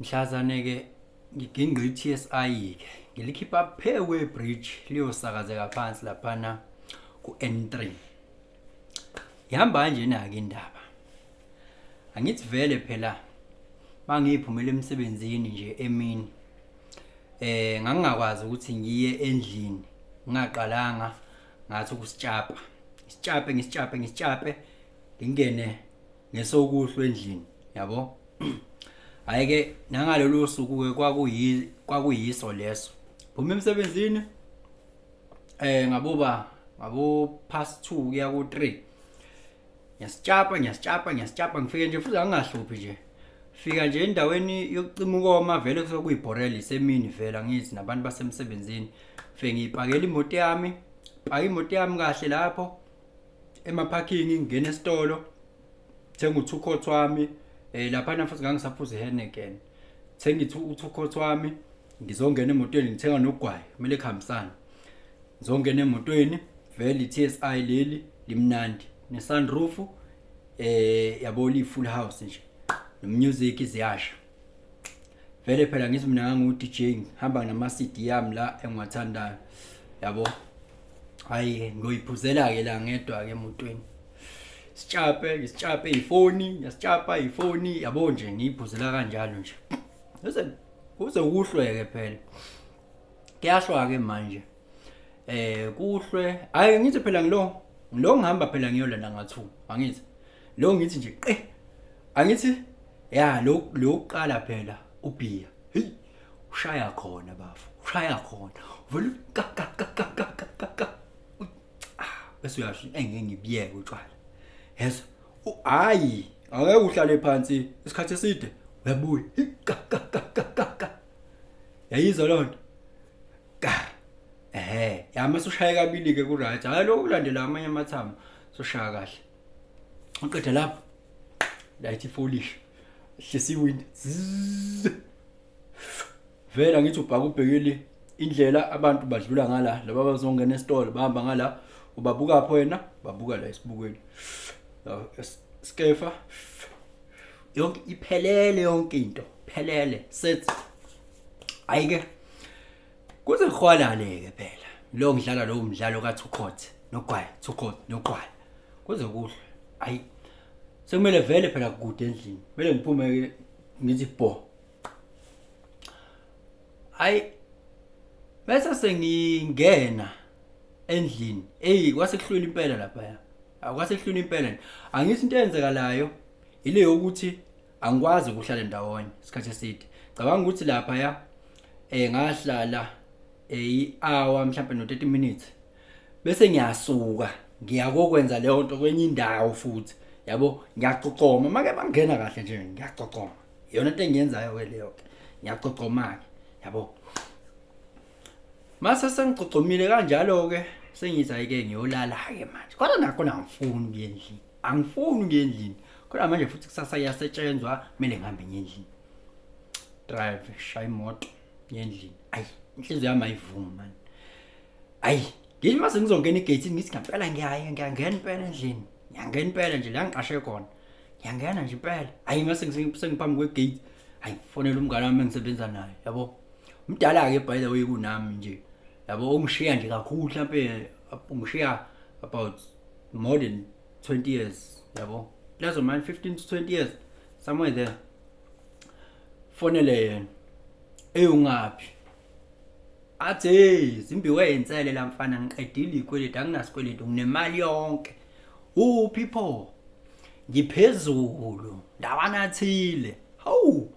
Mhlazane-ke ngigingqa i-T_S_I-ke ngilikhipha phe kwe-bridge liyosakazeka phansi laphana ku-N3. Ihamba kanjena-ke indaba. Angithi vele phela mangiphumela emsebenzini nje emini ngangingakwazi ukuthi ngiye endlini ngingaqalanga ngathi ukusitshapa. Ngisitshape ngisitshape ngisitshape ngingene ngesokuhlwa endlini yabo. Hhayi ke nangalolu suku-ke kwakuyiso leso. Phuma emsebenzini ngaboba ngabo past 2 kuya ku 3. Ngiyasitshapa ngiyasitshapa ngiyasitshapa ngifike nje futhi angingahluphi nje. Fika nje endaweni yokucima ukoma vele kusuke kuyibhorela isemini vele angithi nabantu basemsebenzini. Fike ngiyipakela imoto yami, paka imoto yami kahle lapho emaphakhingi ngingena esitolo thenga u-two coat wami laphana futhi ngangisaphuza i-Heineken. Thenga u-two coat wami ngizongena emotweni ngithenga nogwayi kumele kuhambisane. Ngizongena emotweni vele i-T_S_I leli limnandi ne-sunroof yabo liyi-full house nje no-music ziyasha. Vele phela ngithi mina ngangiwu-D_J ngihamba nama-C_D yami la engiwathandayo yabo. Hhayi ngiyoyiphuzela-ke la ngedwa-ke emotweni. Sitshape ngisitshape ifoni ngiyasitshapa ifoni yabo nje ngiyiphuzela kanjalo nje. Kuze kuze kuhlwe-ke phela. Kuyahlwa-ke manje. Kuhlwe hhayi ngithi phela ngilo ngilo ngihamba phela ngiyolanda nga-2 angithi. Lo ngithi nje qe angithi ya lo lo kuqala phela ubhiya. Hey ushaya khona bafo ushaya khona vele ka ka ka ka ka ka ka ka. Bese uyasho engeke ngibiyeke utshwala. Yezwa hayi angeke uhlale phansi isikhathi eside uyabuya ka ka ka ka ka ka. Yayizwa lonto ka ya mase ushaye kabili ke ku right. Hayi lokhu kulandela amanye amathamo soshaya kahle. Uqeda lapho light ifolish hlisa iwindi. Vela ngithi ubhaka ubhekele indlela abantu badlula ngala laba bazongena esitolo bahamba ngala ubabuka pho wena babuka la esibukweni. Skefa yonke iphelele yonke into phelele set. Hayi ke kuze kuhwalale ke phela lo ngidlala lowo mdlalo ka two court nogwayi two court nogwayi kuze kuhlwe. Hayi sekumele vele phela kude endlini kumele ngiphume ke ngithi bo. Hayi bese sengingena endlini hey kwase kuhlwile impela lapha. Akwase kuhlwile impela nje. Angithi into eyenzekalayo ile yokuthi angikwazi ukuhlala ndawonye isikhathi eside. Cabanga ukuthi lapha ya ngahlala i-hour mhlawumbe no 30 minutes bese ngiyasuka ngiyakokwenza leyo nto kwenye indawo futhi yabo. Ngiyacocoma make bangena kahle nje ngiyacocoma iyona into engiyenzayo ke leyo ke ngiyacocoma ke yabo. Mase sengicocomile kanjalo ke sengithi ayike ngiyolala ke manje kodwa nakhona angifuni ukuya endlini angifuni ukuya endlini kodwa manje futhi kusasa iyasetshenzwa kumele ngihambe ngiye endlini. Drive shaya imoto ngiye endlini. Ayi inhliziyo yami ayivumi man. Ayi ngithi mase ngizongena igate ngithi ngempela ngiyaya ngiyangena impela endlini ngiyangena impela nje la ngiqashe khona ngiyangena nje impela. Ayi mase sengiphambi kwegate ayi fonela umngane wami engisebenza naye yabo. Umdala ke by the way kunami nje yabo ungishiya nje kakhulu mhlambe ungishiya about more than 20 years yabo plus or minus 15 to 20 years somewhere there. Fonele yena eyungaphi athi hey zimbiwe insele la mfana ngiqedile ikweleti anginasikweleti nginemali yonke uphi pho ngiphezulu ndawana thile. Hawu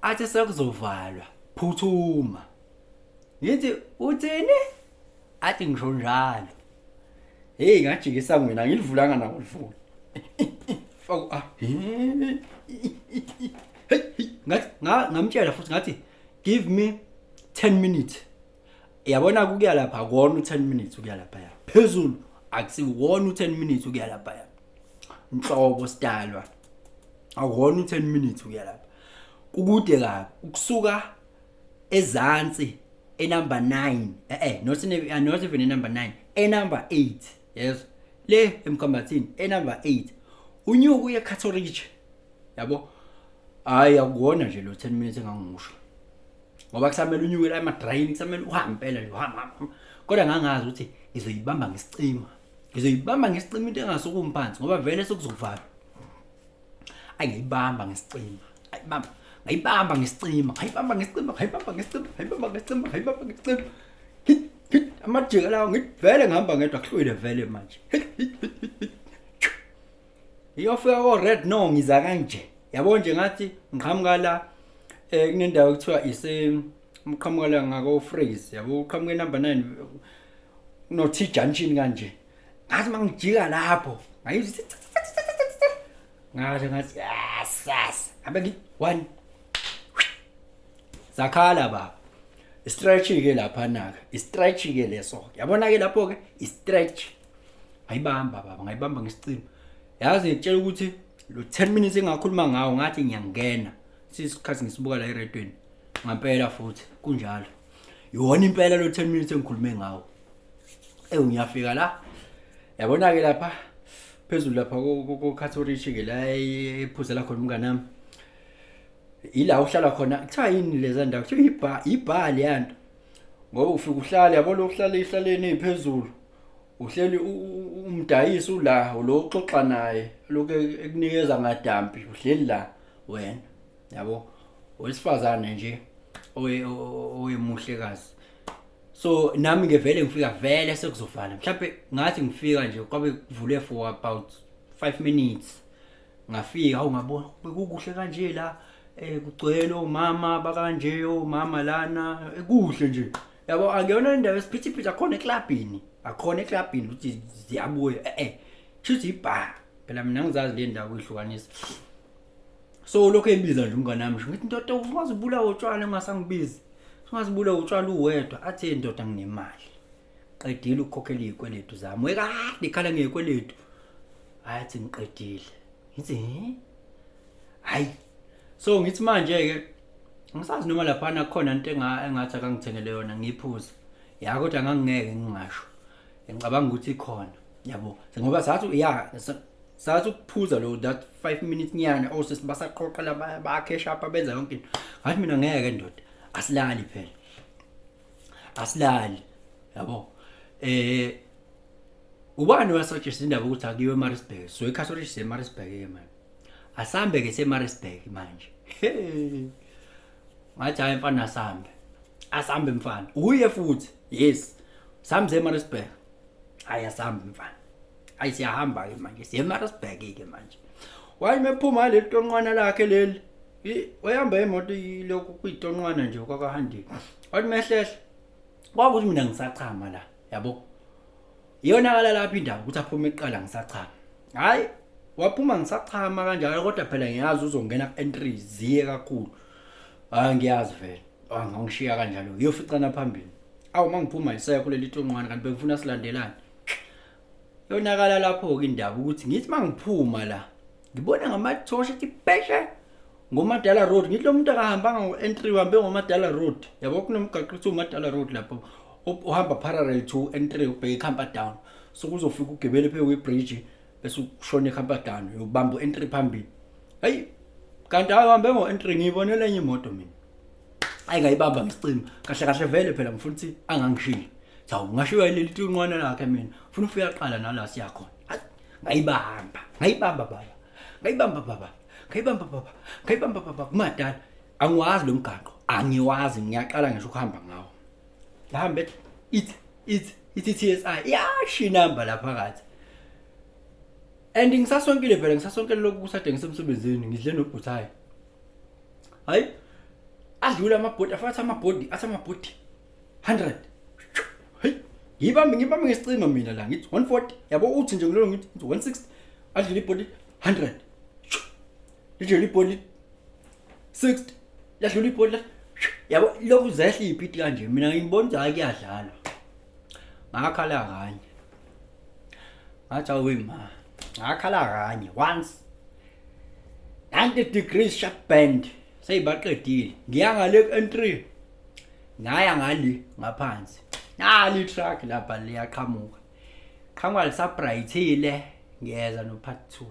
athi sekuzovalwa phuthuma. Ngithi uthini? Athi ngisho njalo. Hey ngajika esangweni angilivulanga nakulivula. Faka ah. Hey ngathi ngamtshela futhi ngathi give me 10 minutes. Yabona ukuya lapha akona u10 minutes ukuya lapha ya. Phezulu akusiwona u10 minutes ukuya lapha ya. Nhlobo sidalwa. Akuwona u10 minutes ukuya lapha. Kukude kabi ukusuka ezansi enumber 9 not in, not even enumber 9 enumber 8 yes le emkhambathini enumber 8 unyuka uye Catholic yabo. Hayi, akuwona nje lo 10 minutes engangimusho, ngoba kusamele unyuke la emadrayini, kusamele uhambe impela nje, uhamba hamba. Kodwa ngangazi ukuthi ngizoyibamba ngesicima, ngizoyibamba ngesicima into engasukumi phansi, ngoba vele sekuzovalwa. Ayi, ngayibamba ngesicima, ayibamba, ngayibamba ngesicima, ngayibamba ngesicima, ngayibamba ngesicima, ngayibamba ngesicima, ngayibamba ngesicima. Hit hit, amajika lawo, ngithi vele ngihamba ngedwa, kuhlwile vele manje. Hit hit hit hit. Iyofika ko red, no, ngiza kanje, yabo nje, ngathi ngiqhamuka la, kunendawo ekuthiwa ise umqhamuka la ngako Freeze, yabo, uqhamuka number 9 no T junction kanje. Ngathi mangijika lapho ngayizwa, ngathi yes yes, abe ngi 1, zakhala baba. Stretch ke lapha naka, i-stretch ke leso, yabona ke lapho ke i-stretch. Ngayibamba baba, ngayibamba ngesicima. Yazi, ngitshela ukuthi lo 10 minutes engakhuluma ngawo, ngathi ngiyangena sisikhathi ngisibuka la eredweni, ngampela futhi kunjalo, iwona impela lo 10 minutes engikhulume ngawo. Ewu, ngiyafika la, yabona ke lapha phezulu lapha ko Catholic ke la ephuzela khona umngane wami, ila uhlala khona. Kuthiwa yini leza ndawo? Kuthiwa ibha, ibha leyanto, ngoba ufika uhlale, yabo, lo uhlala ehlaleni eziphezulu, uhleli umdayisi ula, lo uxoxa naye lokho ekunikeza ngadampi, uhleli la wena, yabo, owesifazane nje oyemuhlekazi. So nami ke vele ngifika vele sekuzovala, mhlawumbe ngathi ngifika nje kwabe kuvule for about 5 minutes. Ngafika, awu, ngabona bekukuhle kanje la, kugcwele omama bakanje, omama lana, kuhle nje, yabo. Akuyona indawo esiphithiphithi, akhona eklabhini, akhona eklabhini ukuthi ziyabuya, shuthi ibha phela. Mina ngizazi le ndawo kuyihlukanisa. So lokho ebiza nje umngane wami, ngithi, "Ndoda, ungazibulawa utshwala, ungasangibizi, ungazibulawa utshwala uwedwa." Athi, "Ndoda, nginemali, qedile ukukhokhela izikweletu zami." Wekade ikhala ngezikweletu. Hayi, athi, "Ngiqedile." Ngithi, "He?" Hayi, so ngithi manje ke ngisazi noma laphana khona into engathi akangithengele yona ngiyiphuze ya, kodwa ngangingeke ngingasho, ngicabanga ukuthi ikhona, yabo, ngoba sathi ya, sathi ukuphuza lo that 5 minutes nyana, osisi basaqoqa la, bayakhesha apha, benza yonke into. Ngathi mina, "Ngeke ndoda, asilali phela, asilali," yabo. Ubani wasuggest indaba ukuthi akuyiwe eMaritzburg? So iCatholic seMaritzburg ke manje, asambe ke seMaritzburg manje. Ngathi, "Hayi mfana, asambe, asambe mfana." Uye futhi, yes, sambe eMaritzburg. Hayi, asambe mfana. Hayi, siyahamba ke manje, siye eMaritzburg ke manje. Wayi, mephuma leli tonqwana lakhe leli, wayehamba imoto ilokhu kuyitonqwana nje kwakahandile. Wathi mehlehle, kwakuthi mina ngisachama la, yabo. Iyonakala lapha indaba ukuthi aphume eqala ngisachama. Hayi, waphuma ngisachama kanjalo, kodwa phela ngiyazi uzongena ku-N3 ziye kakhulu. Hayi, ngiyazi vele. Ah, ngishiya kanjalo, ngiyoficana phambili. Awu, mangiphuma isekho leli tonqwana, kanti bengifuna silandelane. Yonakala lapho ke indaba ukuthi ngithi mangiphuma la, ngibona ngamathosha ethi peshe ngoMadala Road. Ngithi lo muntu akahambanga ngo-N3, uhambe ngoMadala Road, yabo. Kunomgaqo othi uMadala Road lapho, uhamba parallel to N3, ubheke eCamperdown. So kuzofika ugibele phezu kwebridge, bese ushona eCamperdown, uyobamba u-N3 phambili. Hayi, kanti ahambe ngo-N3, ngiyibonele enye imoto mina. Hayi, ngayibamba ngesicima kahle kahle vele phela, ngifuna ukuthi angangishiyi. Hawu, ngashiwa leli tunqwana lakhe, mina ufuna ufika qala nala siyakhona. Hayi, ngayibamba, ngayibamba baba, ngayibamba baba, ngayibamba baba, ngayibamba baba. Kumadala angiwazi lo mgaqo, angiwazi, ngiyaqala ngisho ukuhamba ngawo. Ngihambe, ithi ithi TSI iyasho inamba lapha phakathi, and ngisasonkile phela, ngisasonkile lokhu kusade ngisemsebenzini, ngidle nobhuthayi. Hayi, adlula amabhodi, afathi amabhodi, athi amabhodi 100. Hey, ngibambe, ngibambe ngesicima mina la, ngithi 140, yabo. Uthi nje ngilolo ngithi 160, adlula ibhodi 100, lidlula ibhodi 60, ladlula ibhodi, yabo. Lokhu zehla ipiti kanje, mina ngibona ukuthi hayi, kuyadlalwa. Ngakhala kanye, ngathi, "Awe ma." Ngakhala kanye once, 90 degrees sharp bend, seyibaqedile. Ngiya ngale ku-N3, ngaya ngale ngaphansi, nali truck lapha liyaqhamuka, qhamuka lisabrightile. Ngiyeza no part 2.